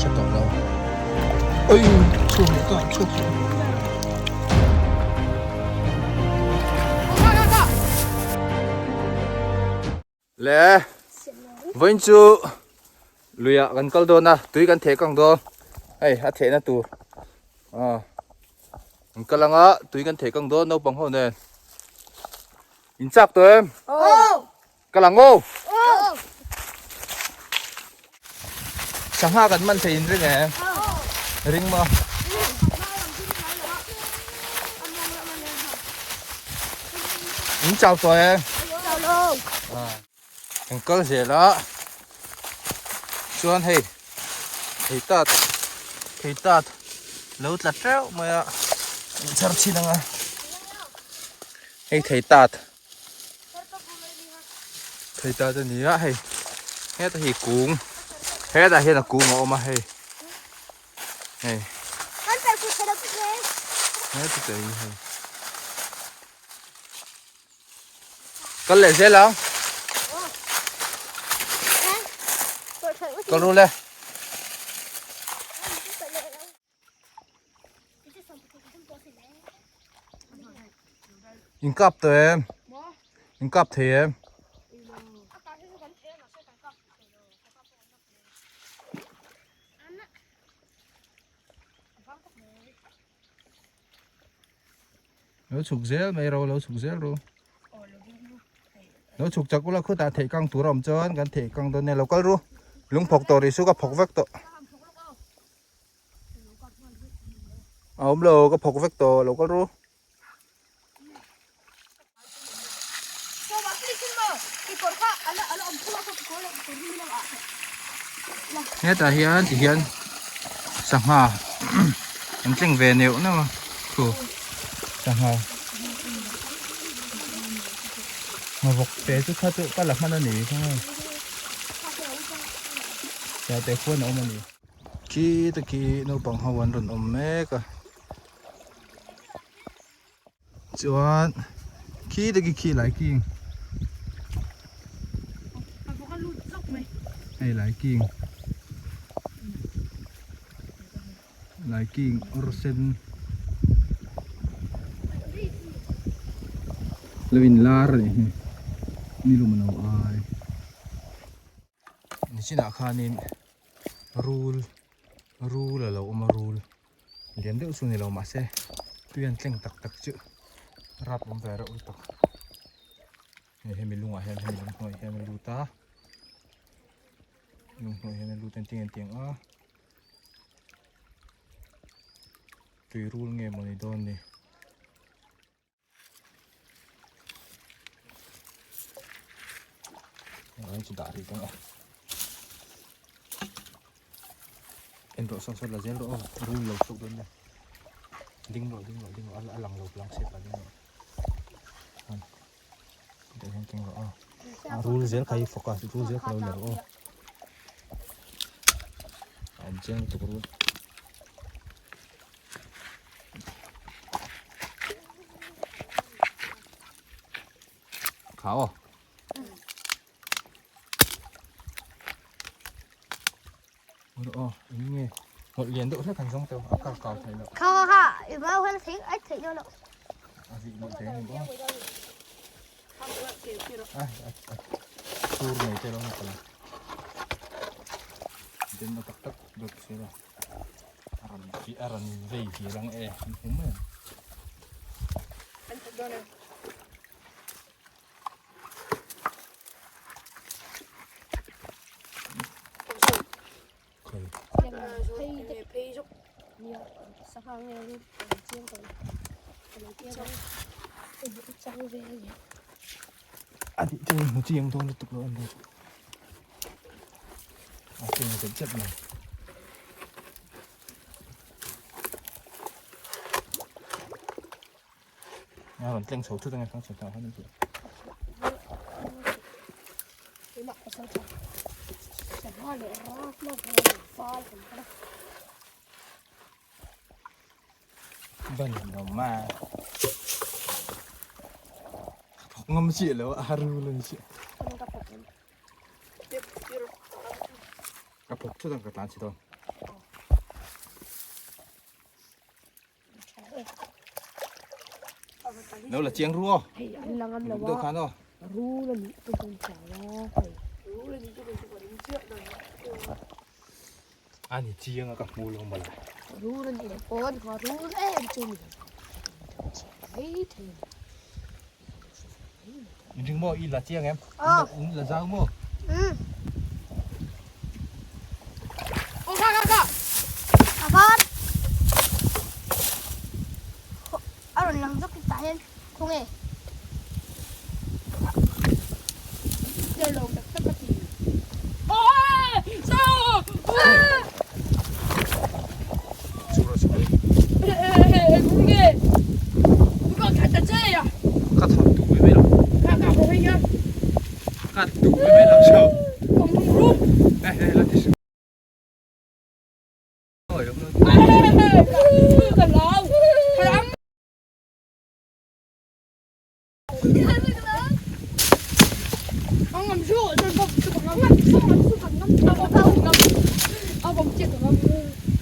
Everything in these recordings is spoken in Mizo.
hre tawh lo. Oi chhuak leh ta chhuak leh. Le vawiin chu luiah kan kal dawn a tui kan theh kang dawn hei a thehna tur ah kan kal anga tui kan theh kang dawn naupang ho nen in chak tawh em Kal ang aw. Sangha kan man thei in ring em? Ring maw? In chau tawh em? Chau lo. Kan kal zel a. Chuan hei thei tat thei tat lo tla teuh mai a. In char chhin ang a. Hei thei tat Thei ta te ni a hei heta hi kung hetah hian a kung a awm a hei hei heta te hi hei kal leh zel ang kal ru le. In kap tawh em? In kap thei em? Lo chhuk zel mai ro, lo chhuk zel ro. Lo chhuk chak ula khutah theih kang tur a awm chuan kan theih kang dawn nia lo kal ru. Lung phawk tawh rih su ka phawk vek tawh. A awm lo ka phawk vek tawh lo kal ru. Hetah hian ti hian sangha an tleng ve neuh neuh a thu sangha nghavawk te chu kha chu ka la hman a ni kha te khuan a awm a ni. Khi te khi naupang ho an rawn awm mek a chuan khi te khi khi lai king hei lai king lai king awr sen lo in lar a nih hi ni lum a lo ai. Nichinah khanin rul rul a lo awm a rul lian deuh chu ni lo mahse tui an tleng tak tak chu rap awm ve reuh lutuk hei hemi lungah hian hemi lung hnuaiah hian a lut a lung hnuaiah hian a lut a engtin tiang a tui rul nge mawni dawn ni. Ang chu dah rih tawng a. En rawh saw saw la zel rawh aw rul lo chuk dawn nia. Ding rawh ding rawh ding rawh a lang lo lang chhiat la ding rawh. Tah hian keng rawh aw. A rul zel kha hi focus rul zel kha lo la rawh aw. A awm chiang lutuk rul. Kha aw. Ro aw, eng nge? Hawlh lian deuh hlek han zawng teuh a kar kau theih loh. Kha kha kha, i mau khan thei ai theih dawn loh. A vih luh thei ang bawk. A a tur nei te lo ni pala. Den na tak tak dawt si lo. A rawn vi a rawn vei vir ang e an hmu mai ang. A tih chu hmu chiang dawn lutuk lo an ni. A cheng zet zet mai. A rawn tleng chho thut ange kang chho ta khan chu. Ban lo ma. Thawk ngam chiah lo a haru lo ni chiah. Ka phawk thut ang ka tlan chhe dawn. Lo la chiang ru aw. Hei an la ngam lo a. Deuh khan aw. Rul a nih chu kan hlau a hei. Rul a nih chu kan chu ka ring chiah dan A ni chiang a ka hmu lo mawle. Rul a nih loh pawn kha rul em chu ni. Mai thei a ni. In ring maw i la chiang em? In la zau maw? Aw kha kha kha. A var. A rawn lang zawk tah hian khawnge. Der lo tak tak a ti. Aw so. Chura chura. Khawnge. Ka kha ta che ya. Ka thon tu mai mai lo. Kha kha ho hei ya. Ka tu mai mai lo chau. Kong ru. Hey hey la ti su. Oi Ka lau. Haram.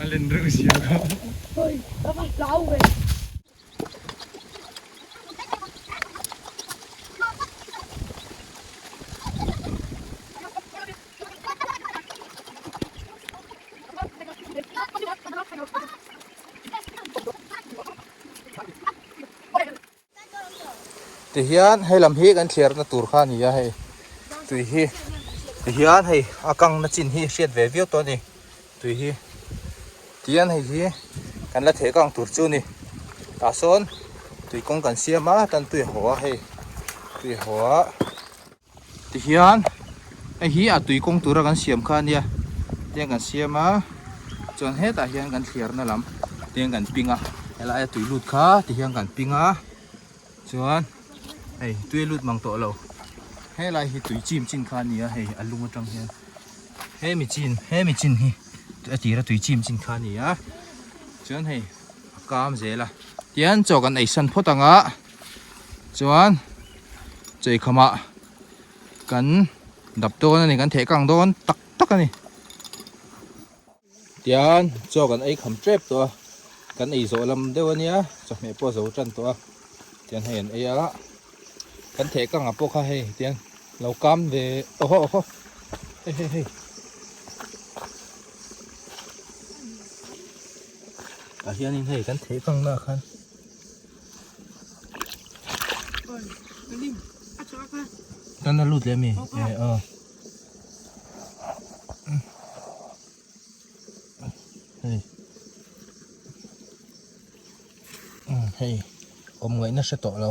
A len reuh sia ka. Tihian hei lam hi kan thliarna tur kha a ni a hei tui hi tihian hei a kangna chin hi hriat ve viau tawh a ni tui hi tihian hei hi kan la theh kang tur chu a ni tah sawn tui kawng kan siam a tan tui a haw a hei tui a haw a. Tihian hei hi a tui kawng tura kan siam kha ania tiang kan siam a chuan hetah hian kan thliarna lam tiang kan ping a helai a tui lut kha tihian kan ping a chuan hei tui a lut mang tawh lo helai hi tui chim chin kha ania hei a lung atang hian hemi chin hemi chin hi a tira tui chim chin kha ania chuan hei a kam zel a tian chaw kan ei san phawt ang a. Chuan cheikhawmah kan dap dawn a ni kan theh kang dawn tak tak a ni. Tian chaw kan ei kham tep tawh a kan ei zawh lam deuh a nia chawhmeh pawh a zo tan tawh a tian hei an ei a kan theh kang ah pawh kha hei tian lo kam ve awhaw awhaw hei hei hei tah hianin hei kan theh kang na ah khan. Kan a lut leh mi eh aw hei hei awm ngaihna hre tawh lo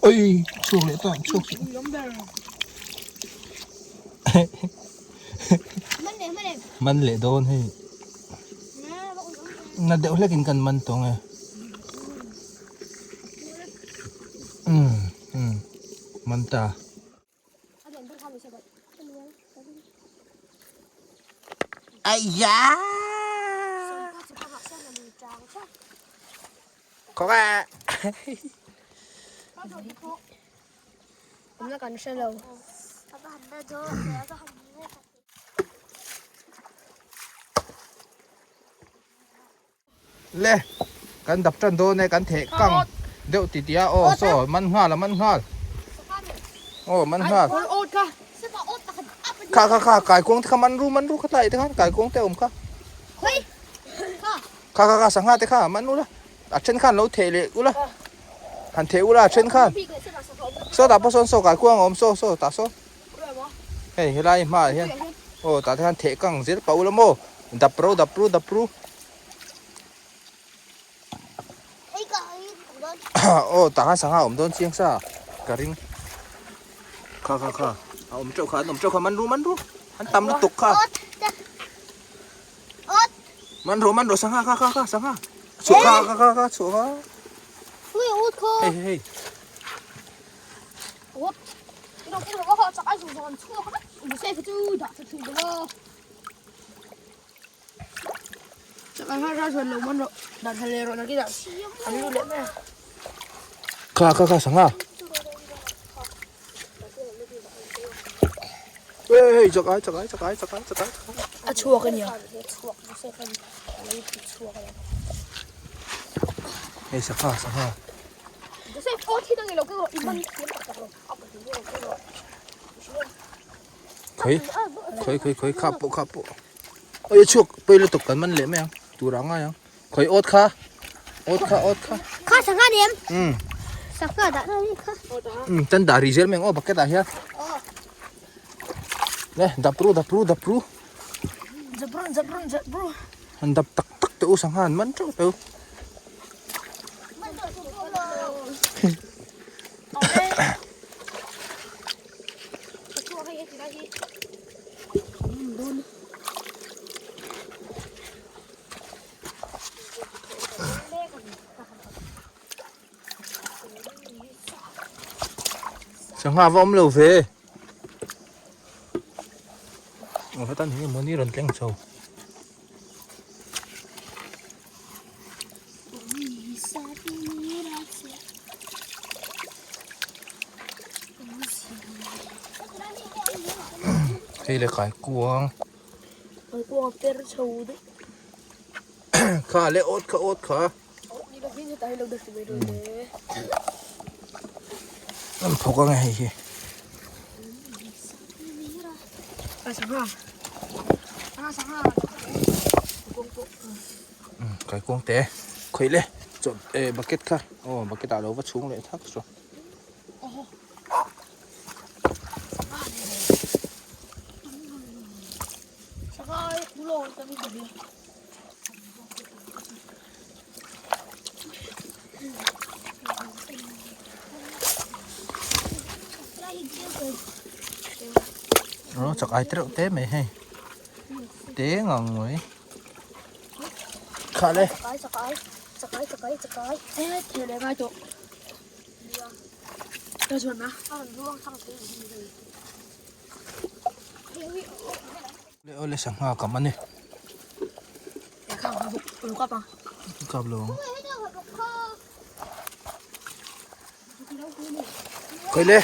oi chhuak leh ta chhuak man leh dawn hei na deuh hlekin kan man tawng e um um man ta Aya Có à Awmna kan hre lo. Le kan dap tan dawn e kan theh kang deuh ti tia aw saw man nghal a man nghal aw man nghal kha kha kha kaikuang te kha man ru man ru kha tlai te khan kaikuang te awm kha kha kha kha sangha te kha man ula A then khan lo theh leh ula, han theh ula a then khan. Saw tah pawh sawn saw kai kuang a awm saw saw tah sawn. Hei helai hmaah hian aw tah te khan theh kang zel pah ula maw dap ro dap ru dap ru. Aw tah khan sangha a awm dawn chiang sa ka ring. Kha kha kha a awm teuh kha an awm teuh kha man ru man ru an tam lutuk kha. Man rawh man rawh sangha kha kha kha sangha chhuah kha kha kha kha chhuah kha Ui ut kho. Hei hei hei. Ut. Ino ino ko ha chak ai zu zon chhuak kha. Bu se chu da chu chu do. Chak ai ha ra chuan lo man rawh. Dan hale rawh na ki da. An lu leh mai a. Kha kha kha sangha. Hey hey chak ai chak ai chak ai chak ai chak ai. A chhuak a nia. Hei sangha sangha. Khawi khawi khawi khawi kha pawh kha pawh oi a chhuak pawi lutuk kan man leh mai ang tur ah ngai ang khawi awt kha awt kha awt kha kha sangha ni em um sangha dah na ni kha um tan dah ri zel mai ang aw bucket ah hian le dap ru dap ru dap ru Zabrun zabrun zabru an dap tak tak teh u sangha an man teuh teuh. Sangha va awm lo ve. Aw hetan hi mawni rawn tleng chho. Hei le kai kuang. Kai kuang per chho de. Kha le awt kha awt kha. Awt ni lovin heta hi lo dah mai dawn le. An thawk ang e hei hi. A sangha. A sangha. Kuang pawh. Kai kuang te. Khawih le. Chaw eh bucket kha. Aw bucket ah lo va chhung leh thak chu. Sangha ai kulo tam hi ka Nó chặt ai treo té mày hay té ngon rồi khá lên le ole sangha kam ani kap lo ang khoi le.